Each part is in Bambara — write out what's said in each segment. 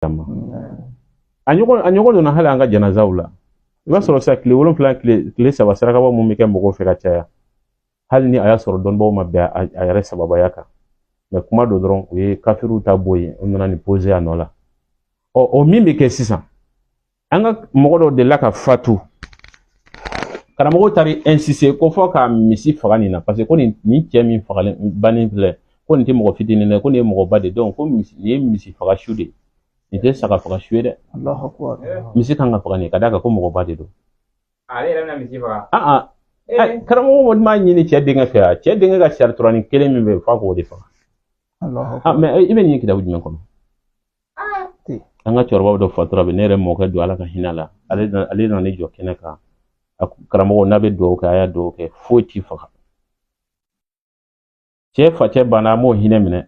D'an ma. A ɲɔgɔn donna hali an ka janazaw la. I b'a sɔrɔ sisan tile 7, tile 3 sarakabɔ mun bɛ kɛ mɔgɔw fɛ ka caya, hali ni a y'a sɔrɔ dɔnnibaaw ma bɛn a yɛrɛ sababaya kan, mais kuma dɔ dɔrɔn, u ye kafiriw ta bɔ yen, u nana nin poser a nɔ la. Ɔ, o min bɛ kɛ sisan, an ka mɔgɔ dɔw delila ka fatu, karamɔgɔw taara insister ko fɔ ka misi faga nin na, parce que ko nin cɛ min fagalen bannen filɛ, ko nin tɛ mɔgɔ fitinin dɛ, ko nin ye mɔgɔba de. Donc ko misi nin ye misi faga su de, nin tɛ saga faga su ye dɛ. Allahu akbar. Misi kan ka faga nin, ka d'a kan ko mɔgɔba de don. Ale yɛrɛ bɛna misi faga? Ah ah, karamɔgɔ m'a ɲini cɛ denkɛ fɛ yan, cɛ denkɛ ka sariturani kelen min bɛ yen, f'a k'o de faga. Allahu Ah. akbar. Mais i bɛ nin ye kitabu jumɛn kɔnɔ? An ka cɛkɔrɔba dɔ fatura bɛ, ne yɛrɛ mɔkɛ don, Ala ka hinɛ la, ale nana ne jɔ kɛnɛ kan, a ko karamɔgɔ, n'a bɛ dugawu kɛ, a y'a dugawu kɛ, foyi t'i faga. Cɛ facɛ banna, a m'o hinɛ minɛ.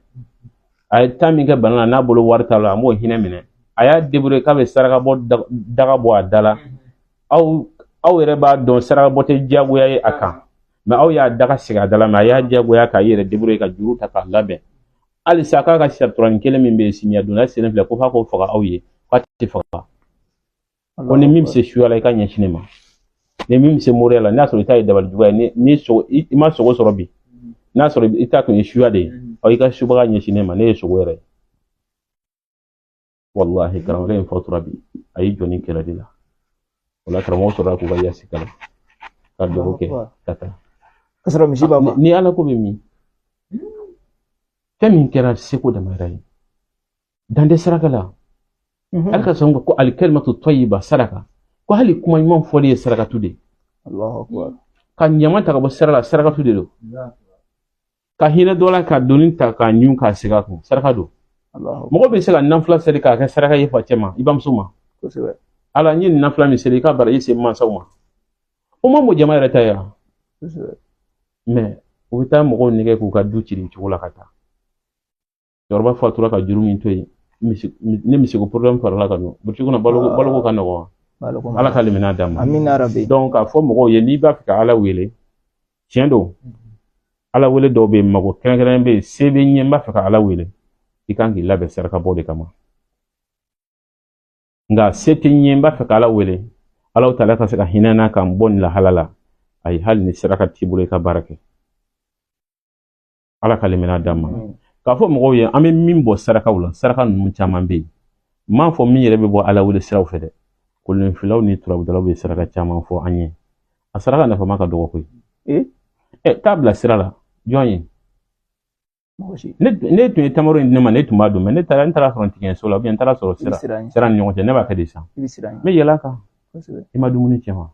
A ye temps min kɛ bana la, n'a bolo wari t'a la, a m'o hinɛ minɛ. A y'a débrouiller k'a bɛ saraka bɔ, daga bɔ a da la. Aw yɛrɛ b'a dɔn, saraka bɔ tɛ diyagoya ye a kan, mais aw y'a daga sigi a da la, mais a y'a diyagoya k'a yɛrɛ débrouiller ka juru ta k'a labɛn. Halisa k'a ka sariturani kelen min bɛ yen, simiya donda selen filɛ, ko f'a k'o faga aw ye, k'a tɛ faga. Ko ni min bɛ se suya la, i ka ɲɛsin ne ma. Ni min bɛ se moriya la, n'a sɔrɔ i ta ye dabali juguya ye, ni sogo i ma sogo sɔrɔ bi, n'a sɔrɔ i ta kun ye suya de ye, ɔ, i ka subaga ɲɛsin ne ma, ne ye sogo yɛrɛ ye. Walahi, karamɔgɔ in fatura bi, a y'i jɔ ni kɛlɛ de la. O la, karamɔgɔ sɔrɔla k'u ka yasi kalan ka dugawu kɛ ka taa. Ka sɔrɔ misi b'a ma. Ni Ala ko bɛ min, fɛn min kɛra seko damayira ye, dan tɛ saraka la. Hali ka sɔn ko alikalimatu tayyiba saraka, ko hali kuma ɲuman fɔli ye sarakatu de ye. Allahu akbar. Ka ɲama ta ka bɔ sira la, sarakatu de don. Ka hinɛ dɔ la, ka doni ta k'a ɲun k'a segin a kun, saraka don. Allahu. Mɔgɔ bɛ se ka nafila seli k'a kɛ saraka ye facɛ ma, i bamuso ma. Ala, n ye nin nafila min seli, i ka baraji se mansaw ma. O ma mɔ jama yɛrɛ ta ye wa? Kosɛbɛ. Mais u bɛ taa mɔgɔw nɛgɛ k'u ka du ci nin cogo la ka taa. Cɛkɔrɔba fatura ka juru min to yen, misi ni misiko problème farala kan dun, burusi kɔnɔ, baloko baloko ka nɔgɔn wa? Baloko. Ala ka limaniya d'an ma. Amina rabi. Donc k'a fɔ mɔgɔw ye, n'i b'a fɛ ka Ala wele, tiɲɛ don, Ala wele dɔw bɛ yen, mago kɛrɛnkɛrɛnnen bɛ yen, se bɛ n ye, n b'a fɛ ka Ala wele, i kan k'i labɛn saraka bɔ de kama. Nka se tɛ n ye, n b'a fɛ ka Ala wele, Ala taala ka se ka hinɛ n na ka n bɔ nin lahala la, ayi, hali ni saraka t'i bolo, i ka baara kɛ. Ala ka limaniya d'an ma. K'a fɔ mɔgɔw ye, an bɛ min bɔ sarakaw la, saraka ninnu caman bɛ yen, n m'a fɔ min yɛrɛ bɛ bɔ Ala wele siraw fɛ dɛ. Kolonfilaw ni turabudalaw bɛ saraka caman fɔ an ye, a saraka nafama ka dɔgɔ koyi. Ɛ, taa bila sira la, jɔn ye? Mɔgɔ si. Ne tun ye tamaro in di ne ma, ne tun b'a dɔn, mais ne taara sɔrɔ tigɛso la, n taara sɔrɔ I bɛ sira siran ɲɛ. Sira ni ɲɔgɔn cɛ, ne b'a kɛ de sisan. I bɛ siran n ɲɛ. bɛ yɛlɛ a kan. I ma dumuni cɛ ma,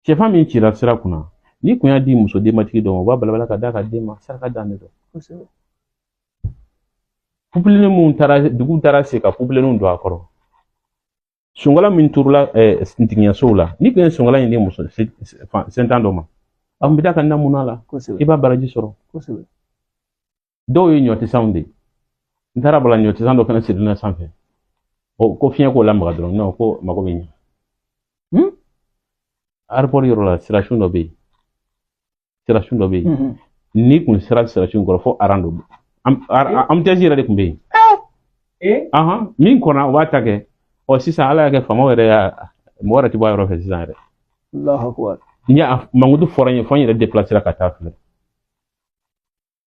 sɛfan min cira sira kunna, n'i kun y'a di muso denbatigi dɔ ma, u b'a balabala ka d'a ka den ma, saraka dan de don. Pupilini mun taara dugu taara se ka pupiliniw don a kɔrɔ, sunkala min turula ntigiɲɛsow la, n'i kun ye sunkala in di muso sentan dɔ ma, a kun bɛ taa ka na mun la? I b'a baraji sɔrɔ. Dɔw ye ɲɔtisanw de ye, n taara bala ɲɔtisan dɔ fana sirilen sanfɛ, o ko fiɲɛ k'o lamaga dɔrɔn, non, ko mago bɛ ɲɛ. Aéroport yɔrɔ la, sirasun dɔ bɛ yen, sirasun dɔ bɛ yen. N'i kun sera sirasun kɔrɔ, fo aran don, embouteillage yɛrɛ de tun bɛ yen. Ahan, min kɔnna, o b'a ta kɛ. Ɔ, sisan Ala y'a kɛ faamaw yɛrɛ y'a mɔgɔ yɛrɛ tɛ bɔ a yɔrɔ fɛ sisan yɛrɛ. Allahu akbar. N y'a mankutu fɔra n ye, fo n yɛrɛ déplacé ka taa filɛ.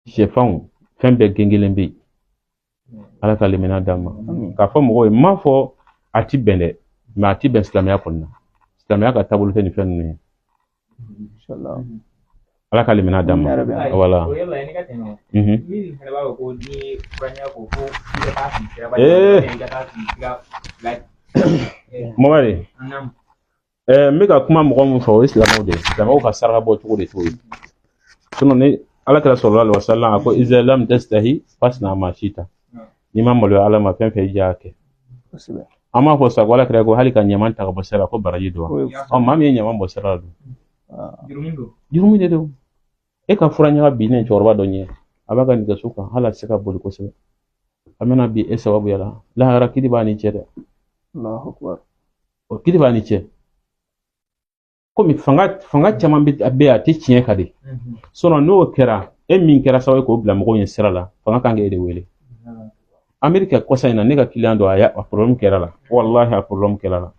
Sɛfanw, fɛn bɛɛ gengelen bɛ yen. Ala ka limaniya d'an ma. Amin. K'a fɔ mɔgɔw ye, n m'a fɔ a ti bɛn dɛ, mais a ti bɛn silamɛya kɔni na. Silamɛya ka taabolo tɛ nin fɛn ninnu ye. Inshallah. Ala ka limaniya d'an ma. Amina rabi. Voilà. O yɔrɔ la, i ka tɛmɛ. Min fana b'a fɔ ko n'i ye fura ko fo i ka taa fili siraba i ka taa fili sira la. Mamadi. Naamu. N bɛ ka kuma mɔgɔ min fɛ, o ye silamɛw de ye. Silamɛw ka saraka bɔ cogo de t'o ye. Sinon ni Ala kɛra sallallahu alaihi wasallam, a ko iza lam tastahi fasna ma shita. N'i ma maloya Ala ma, fɛn fɛn i diya kɛ. An b'a fɔ sa ko Ala kɛra ko hali ka ɲaman ta ka bɔ sira la, ko baraji don wa? Ɔ, maa min ye ɲaman bɔ sira la dun? Jurumu don. Jurumu de don. E ka fura ɲaga binnen cɛkɔrɔba dɔ ɲɛ, a b'a ka nɛgɛso kan, hali a tɛ se ka boli kosɛbɛ. A bɛna bi e sababuya la, lahara kiri b'a ni cɛ dɛ. Allahu akbar. O kiri b'a ni cɛ. Komi fanga caman bɛ yen, a tɛ tiɲɛ ka di. Sinon n'o kɛra, e min kɛra sababu ye k'o bila mɔgɔw ɲɛ sira la, fanga kan k'e de wele. Ameriki kɔsa in na, ne ka client dɔ, a y'a a problème kɛra la, walahi, a problème kɛra la.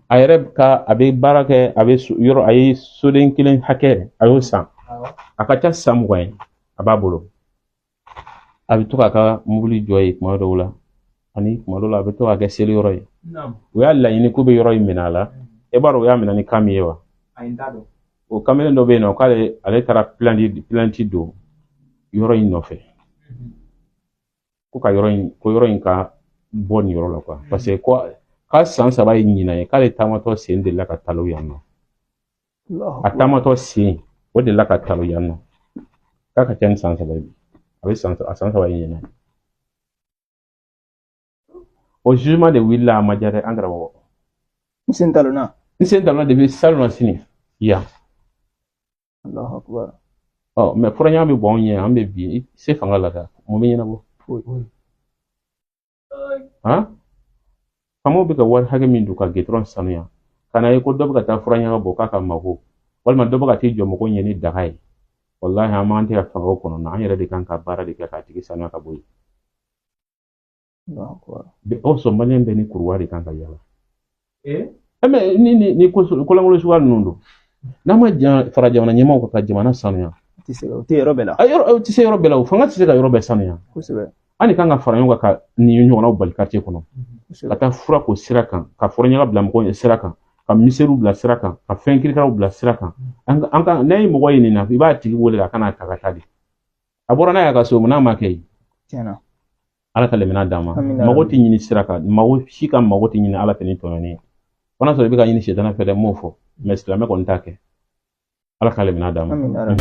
A yɛrɛ ka, a bɛ baara kɛ, a bɛ yɔrɔ, a ye soden kelen hakɛ, a y'o san. A ka ca san 20 ye, a b'a bolo. A bɛ to k'a ka mobili jɔ yen kuma dɔw la, ani kuma dɔw la a bɛ to k'a kɛ seli yɔrɔ ye. U y'a laɲini k'u bɛ yɔrɔ in minɛ a la. E b'a dɔn u y'a minɛ ni kan min ye wa? O kamalen dɔ bɛ yen nɔ, k'ale ale taara plainte don yɔrɔ in nɔfɛ, ko ka yɔrɔ in, ko yɔrɔ in ka bɔ nin yɔrɔ la quoi, parce que ko k'a san 3 ye ɲinan ye, k'ale taamatɔ sen delila ka talo yan nɔ. A taamatɔ sen o delila ka talo yan nɔ, k'a ka ca ni san 3 ye bi, a bɛ san, a san 3 ye ɲinan ye. O jugement de wulila, a ma diya dɛ, an karamɔgɔ. N sen talonna. N sen talonna depuis salon na sini yan. Allahu akbar. Ɔ mais furaɲaga bɛ bɔ anw ɲɛ, an bɛ bi se fanga la ka mun bɛ ɲɛnabɔ? Foyi. Han, faamaw bɛ ka wari hakɛ min don ka gitɔrɔn sanuya, ka na ye ko dɔ bɛ ka taa furaɲaga bɔ k'a ka mago, walima dɔ bɛ ka t'i jɔ mɔgɔw ɲɛ ni daga ye, walahi, an m'an tɛ ka fangaw kɔnɔ na, an yɛrɛ de kan ka baara de kɛ k'a tigi sanuya ka bɔ yen. O sɔn maliyɛn bɛɛ ni kuruwa de kan ka yala. Eh, mais ni kolankolon suguya ninnu don, n'an ma fara jamana ɲɛmaaw kan ka jamana sanuya. Tɛ se, o tɛ yɔrɔ bɛɛ la. A yɔrɔ, o tɛ se yɔrɔ bɛɛ la, o fanga tɛ se ka yɔrɔ bɛɛ sanuya. An de kan ka fara ɲɔgɔn kan ka nin ɲɔgɔnnaw bali quartier kɔnɔ, ka taa fura ko sira kan, ka fura ɲaga bila mɔgɔw ɲɛ sira kan, ka miseliw bila sira kan, ka fɛn kirikaraw bila sira kan. An ka n'a ye mɔgɔ ye nin na, i b'a tigi wele a kana ta ka taa de. A bɔra n'a ye a ka so, n'a ma kɛ yen. Tiɲɛna. Ala ka lemina d'an ma. Mago tɛ ɲini sira kan, mago si ka mago tɛ ɲini Ala fɛ ni tɔɲɔni ye. O n'a sɔrɔ i bɛ ka ɲini sitana fɛ dɛ, n m'o fɔ, mais silamɛ kɔni t'a kɛ. Ala ka lemina d'an ma. Amina.